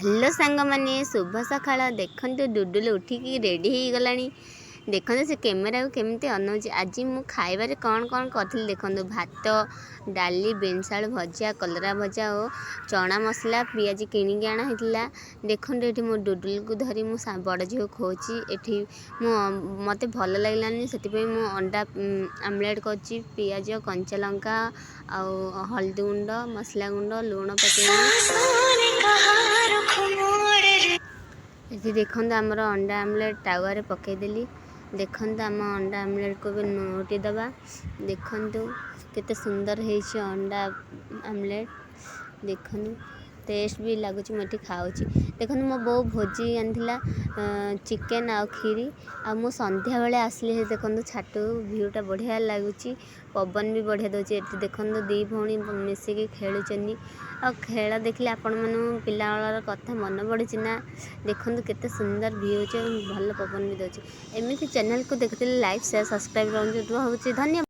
Hello ସାଙ୍ଗମାନେ, ଶୁଭ ସକାଳ। ଦେଖନ୍ତୁ, ଡୁଡୁଲୁ ଉଠିକି ରେଡ଼ି ହେଇଗଲାଣି। ଦେଖନ୍ତୁ, ସେ କ୍ୟାମେରାକୁ କେମିତି ଅନଉଛି। ଆଜି ମୁଁ ଖାଇବାରେ କ'ଣ କ'ଣ କରିଥିଲି ଦେଖନ୍ତୁ। ଭାତ, ଡାଲି, ବିନ୍ସ ଆଳୁ ଭଜା, କଲରା ଭଜା ଓ ଚଣା ମସଲା। ପିଆଜି କିଣିକି ଆଣା ହେଇଥିଲା। ଦେଖନ୍ତୁ, ଏଠି ମୁଁ ଡୁଡୁଲକୁ ଧରି ମୁଁ ବଡ଼ ଝିଅକୁ ଖୁଆଉଛି। ଏଠି ମୁଁ ମୋତେ ଭଲ ଲାଗିଲାନି, ସେଥିପାଇଁ ମୁଁ ଅଣ୍ଡା ଆମଲେଟ୍ କରିଛି। ପିଆଜ, କଞ୍ଚା ଲଙ୍କା ଆଉ ହଳଦୀ ଗୁଣ୍ଡ, ମସଲା ଗୁଣ୍ଡ, ଲୁଣ ପକାଇକି। ଏଠି ଦେଖନ୍ତୁ, ଆମର ଅଣ୍ଡା ଆମଲେଟ୍ ତାୱାରେ ପକାଇଦେଲି। ଦେଖନ୍ତୁ, ଆମ ଅଣ୍ଡା ଆମଲେଟ୍କୁ ଏବେ ନଉଟି ଦେବା। ଦେଖନ୍ତୁ, କେତେ ସୁନ୍ଦର ହେଇଛି ଅଣ୍ଡା ଆମଲେଟ୍। ଦେଖନ୍ତୁ, ଟେଷ୍ଟ ବି ଲାଗୁଛି। ମୁଁ ଏଠି ଖାଉଛି। ଦେଖନ୍ତୁ, ମୋ ବୋଉ ଭୋଜି ଆଣିଥିଲା ଚିକେନ୍ ଆଉ କ୍ଷୀରି। ଆଉ ମୁଁ ସନ୍ଧ୍ୟାବେଳେ ଆସିଲି। ଦେଖନ୍ତୁ, ଛାତକୁ ଭିୟୁଟା ବଢ଼ିଆ ଲାଗୁଛି, ପବନ ବି ବଢ଼ିଆ ଦେଉଛି। ଏଠି ଦେଖନ୍ତୁ, ଦୁଇ ଭଉଣୀ ମିଶିକି ଖେଳୁଛନ୍ତି। ଆଉ ଖେଳ ଦେଖିଲେ ଆପଣମାନଙ୍କୁ ପିଲାବେଳର କଥା ମନେ ପଡ଼ୁଛି ନା? ଦେଖନ୍ତୁ, କେତେ ସୁନ୍ଦର ଭିୟୁ ଅଛି ଆଉ ଭଲ ପବନ ବି ଦେଉଛି। ଏମିତି ଚ୍ୟାନେଲକୁ ଦେଖୁଥିଲେ ଲାଇକ୍, ସେୟାର, ସବସ୍କ୍ରାଇବ୍ କରନ୍ତୁ। ରହୁଛି, ଧନ୍ୟବାଦ।